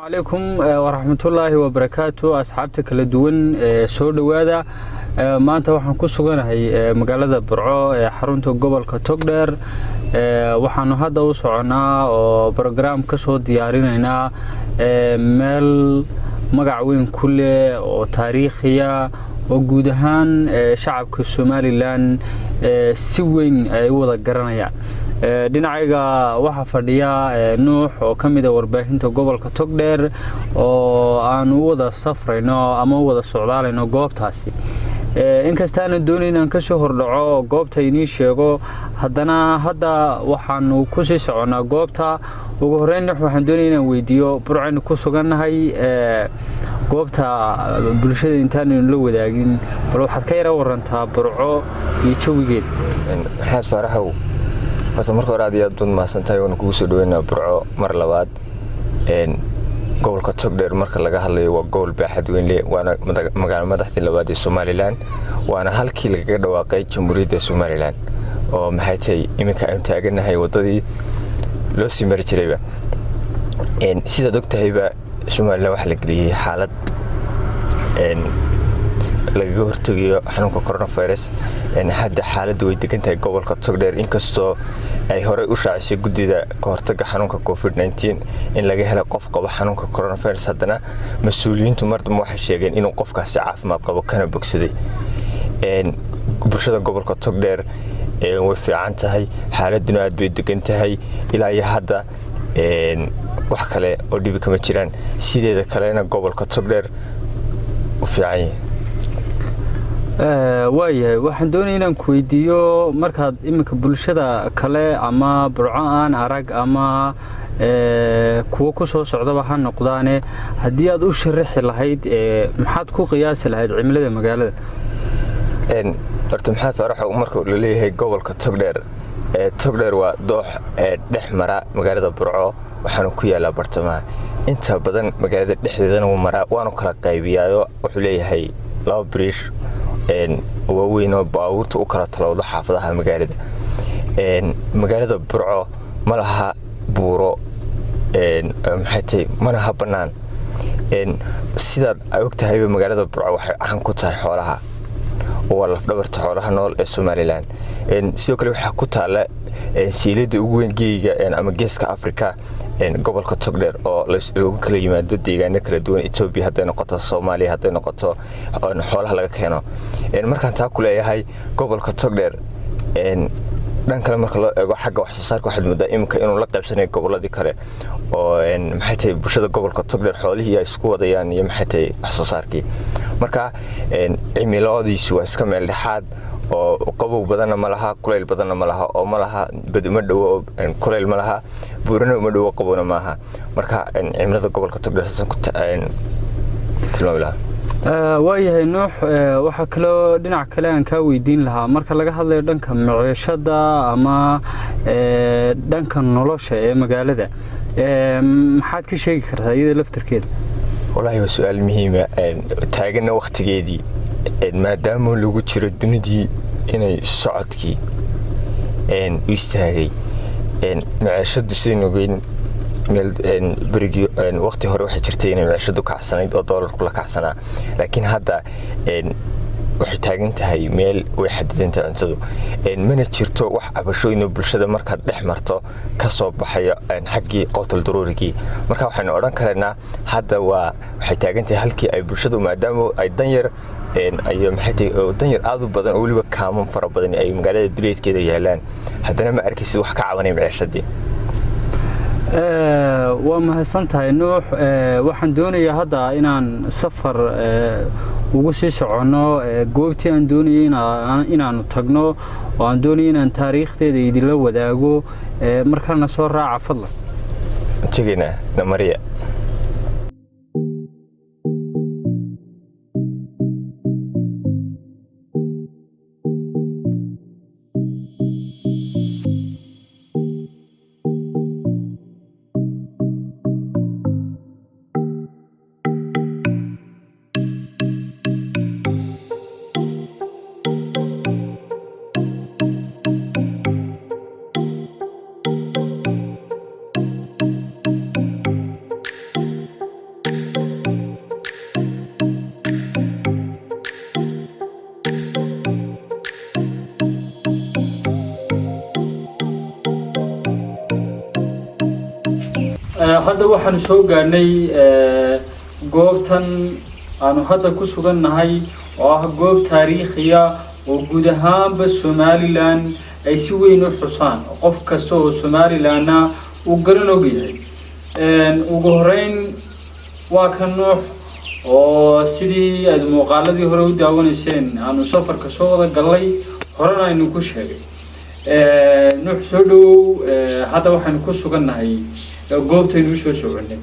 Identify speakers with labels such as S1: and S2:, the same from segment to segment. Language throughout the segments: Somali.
S1: Calaykum waraxmatullaahi wabarakaatu. Asxaabta kala duwan ee soo dhowaada. Maanta waxaan ku suganahay magaalada Burco ee xarunta gobolka Togdheer. Waxaanu hadda u soconaa oo program ka soo diyaarinaynaa meel magac weyn ku leh oo taariikhiya oo guud ahaan shacabka Somaliland si weyn ay u wada garanayaan. Dhinacayga waxaa fadhiya Nuux oo ka mid a warbaahinta gobolka Togdheer oo aanu u wada safrayno ama u wada socdaalayno goobtaasi. Inkastaanan doonayn inaan kasoo hordhaco goobta inii sheego, haddana hadda waxaanu kusii soconnaa goobta. Ugu horreyn, Nuux, waxaan doonaya inaan weydiiyo: Burcaynu ku sugannahay, goobta bulshada intaanaynu la wadaagin, bal waxaad ka yara warantaa Burco iyo jawigeeda.
S2: Maxamed Faaraxow, horta marka hore aad iyo aad baad mahadsantahay, waana kugu soo dhaweynaa Burco mar labaad. Gobolka Togdheer marka laga hadlayo waa gobol baaxad weyn leh, waana magaalo madaxdii labaad ee Somaliland, waana halkii lagaga dhawaaqay Jamhuuriyadda Somaliland oo maxay tahay iminka aynu taaganahay wadadii loo sii mari jirayba. Sidaad og tahayba, Somaliland waxaa la geliyey xaalad lagaga hortegayo xanuunka coronavirus. Hadda xaaladdu way degan tahay gobolka Togdheer, inkastoo ay horey u shaacisay guddida ka hortaga xanuunka COVID in laga helay qof qaba xanuunka coronavirus, haddana mas-uuliyiintu mardamba waxay sheegeen inuu qofkaasi caafimaad qabo kana bogsaday. Bulshada gobolka Togdheer way fiican tahay, xaaladuna aad bay degan tahay. Ilaa iyo hadda wax kale oo dhibi kama jiraan. Sideeda kalena gobolka Togdheer u fiican yahay.
S1: Waayahay, waxaan doonaya inaan ku weydiiyo: markaad iminka bulshada kale ama Burco aan arag ama kuwo ku soo socdaba ha noqdaane, haddii aad u sharaxi lahayd, maxaad ku qiyaasi lahayd cimilada magaalada?
S2: Horta Maxamed Faaraxow, marka la leeyahay gobolka Togdheer, Togdheer waa doox dhex mara magaalada Burco, waxaana ku yaalaa bartamaha. Inta badan magaalada dhexdeedana wuu maraa, waanu kala qaybiyaayo. Wuxuu leeyahay laba biriish waaweyn oo baabuurta u kala talowdo xaafadaha magaalada. Magaalada Burco ma laha buuro, maxay tahay, mana ha bannaan. Sidaad og tahayba, magaalada Burco waxay caan ku tahay xoolaha, waa lafdhabarta xoolaha nool ee Somaliland. Sidoo kale waxaa ku taala siilada ugu weyn geeyiga ama Geeska Africa, gobolka Togdheer, oo lagu kala yimaado deegaano kala duwan, Etoobiya hadday noqoto, Soomaaliya hadday noqoto, xoolaha laga keeno. Markaan taa ku leeyahay gobolka Togdheer, dhan kale marka loo eego xagga wax soo saarka, waxaad moodaa iminka inuu la qaybsanayo gobolladii kale oo maxay tahay bulshada gobolka Togdheer xoolihii ay isku wadayaan iyo maxay tahay wax soo saarkii. Marka cimiladiisu waa iska meel dhexaad oo qabow badanna ma laha, kulayl badanna ma laha, oo ma laha bad uma dhowo oo kulayl ma laha, buurana uma dhowo, qabowna maaha. Marka cimilada gobolka Togdheer saasaan ku tilmaami lahaa.
S1: Waayahay Nuux, waxaa kaloo dhinac kale aan kaa weydiin lahaa: marka laga hadlayo dhanka maciishada ama dhanka nolosha ee magaalada, maxaad ka sheegi kartaa iyada laftarkeeda?
S2: Wallaahi waa su-aal muhiima taagana wakhtigeedii, maadaama lagu jiro dunidii inay socodkii u istaagay. Maciishadu sidaynu ogeyn, berigii waqti hore waxay jirtay inay maciishadu kacsanayd oo doolarku la kacsanaa, laakiin hadda waxay taagan tahay meel way xadidantahay cuntadu, mana jirto wax cabashooyino bulshada markaad dhex marto ka soo baxayo xaggii qowtal daruurigii. Marka waxaynu odhan karaynaa hadda waa waxay taagan tahay halkii ay bulshadu, maadaama ay danyar iyo maxay tahay danyar aad u badan oo weliba kaaman fara badan ay magaalada duleedkeeda yaalaan, haddana ma arkaysid wax ka cabanaya maciishadii.
S1: Waa mahadsan tahay, Nuux. Waxaan doonayaa hadda inaan safar ugu sii soconno goobtii aan doonayay inaanu tagno oo aan doonayay inaan taariikhdeeda idinla wadaago. Markaana soo raaca fadlan.
S2: Tegaynaa namariya.
S1: Hadda waxaanu soo gaadhnay goobtan aanu hadda ku sugannahay oo ah goob taariikhiya oo guud ahaanba Somaliland ay si weyn u xusaan, qof kasta oo Somalilandna uu garan og yahay. Ugu horeyn waa ka Nuux oo sidii aad muuqaaladii hore u daawanayseen aanu safarka soo wada gallay, horena aynu ku sheegay. Nuux, soo dhawow. Hadda waxaynu ku sugannahay goobtaynu usoo soconay.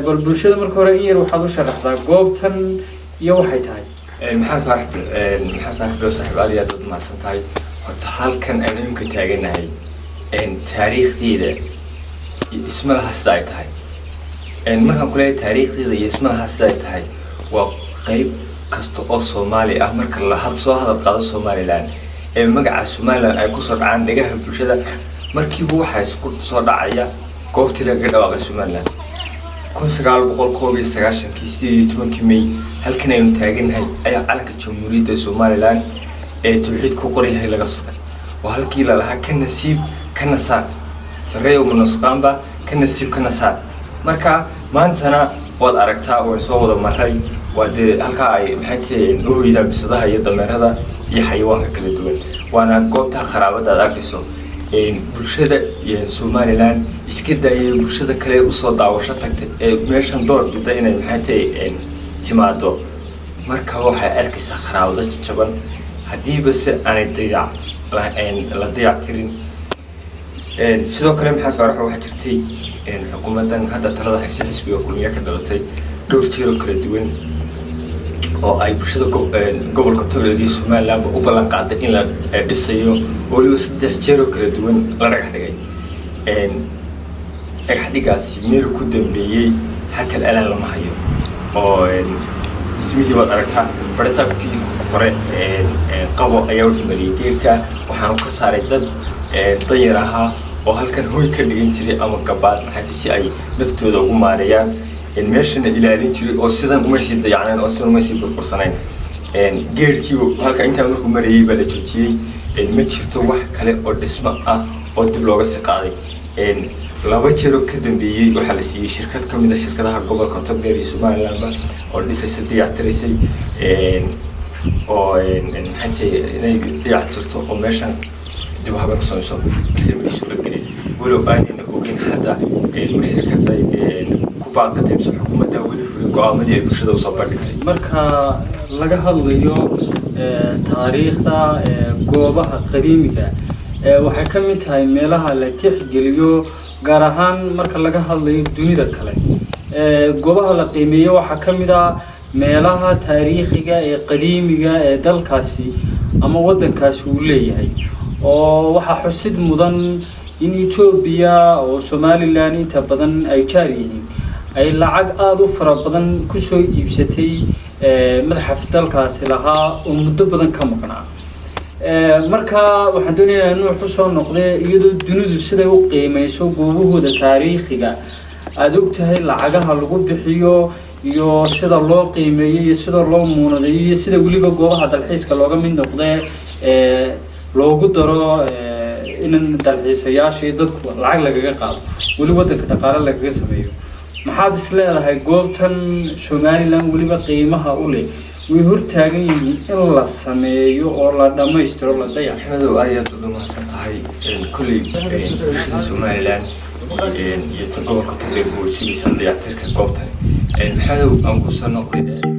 S1: Bal bulshada marka hore in yar waxaad u sharaxdaa goobtan iyo waxay tahay.
S2: Maxamed Faarax Bilo, saaxiib, aad iyo aad baad mahadsan tahay. Horta halkan aynu imika taaganahay taariikhdeeda iyo isma laha sida ay tahay. Markaan kuleeyahay taariikhdeeda iyo isma laha sida ay tahay, waa qeyb kasta oo Soomaali ah marka la soo hadal qaado Somaliland ee magaca Somaliland ay kusoo dhacaan dhegaha bulshada, markiiba waxaa isku soo dhacaya goobtii lagaga dhawaaqay Somaliland 1991-kii, 18-kii May. Halkan aynu taagannahay ayaa calanka Jamhuuriyadda Somaliland ee tawxiid ku qoryahay laga sugay. Waa halkii lalahaa "Ka nasiib kana saar, sarreeyow manusqaanba, ka nasiib kana saar." Marka maantana waad aragtaa, waan soo wada maray. Waa dee halkaa ay, maxay tahay, u hoydaan bisadaha iyo dameerada iyo xayawaanka kala duwan. Waana goobta kharaabada aad arkayso. Bulshada Somaliland iska daayay, bulshada kale usoo daawasho tagtay ee meeshan door bida inay, maxay tahay, timaado, marka waxay arkaysaa kharaabado jajaban haddiiba se aanay dayac la dayac tirin. Sidoo kale, Maxamed Faarax, waxaa jirtay xukuumaddan hadda talada hayse, xisbiga Kulmiye ka dhalatay, dhowr jeeroo kala duwan oo ay bulshada gobolka Togdheer iyo Somalilandba u ballan qaaday in la dhisayo, oo weliba saddex jeeroo kala duwan la dhagax dhigay. Dhagax dhigaasi meel ku dambeeyey xataa alaan lama hayo. Oo dhismihii waad aragtaa. Barasaabkii hore Qabo ayaa wuxuu mariyey geedka, waxaanu ka saaray dad danyar ahaa oo halkan hoy ka dhigan jiray ama gabaad, maxay, si ay naftooda ugu maareeyaan, meeshana ilaalin jiray, oo sidan umay sii dayacnayn oo sidan umay sii burbursanayn. Geedkii halka intaa markuu marayay baa la joojiyey. Ma jirto wax kale oo dhismo ah oo dib looga sii qaaday. Laba jeeroo ka dambeeyey waxaa la siiyey shirkad ka mid a shirkadaha gobolka Togdheer iyo Somalilandba oo dhisaysa, dayactiraysay, oo, maxay tahay, inay dayac jirto oo meeshan dib u haben ku samayso, balse may suuragelin. Walow aanayna ogeyn hadda shirkada ku baaqatay mise xukuumadda weli fulin go-aamadii ay bulshada usoo bandhigtay.
S1: Marka laga hadlayo taariikhda goobaha qadiimiga, waxay ka mid tahay meelaha la tixgeliyo, gaar ahaan marka laga hadlayo dunida kale. Goobaha la qiimeeyo waxaa ka mid ah meelaha taariikhiga ee qadiimiga ee dalkaasi ama waddankaasi uu leeyahay. Oo waxaa xusid mudan in Etoobiya oo Somaliland inta badan ay jaar yihiin ay lacag aada u fara badan kusoo iibsatay madxaf dalkaasi lahaa oo muddo badan ka maqnaa. Marka waxaan doonayaa Nuux usoo noqdee, iyadoo dunidu siday u qiimeyso goobahooda taariikhiga aada og tahay, lacagaha lagu bixiyo iyo sida loo qiimeeyo iyo sida loo muunadeeyo iyo sida weliba goobaha dalxiiska looga mid noqdee loogu daro in dalxiisayaasha iyo dadku lacag lagaga qaado, weli waddanka dhaqaale lagaga sameeyo, maxaad is leedahay goobtan Somaliland weliba qiimaha u leh way hortaagan yihiin in la sameeyo oo la dhammaystiro, la dayac?
S2: Maxamedow, aad aad uga mahadsan tahay. Kolley bulshada Somaliland iyo ta gobolka Togdheer way sugaysaa dayactirka goobtani. Maxamedow, aan kusoo noqday.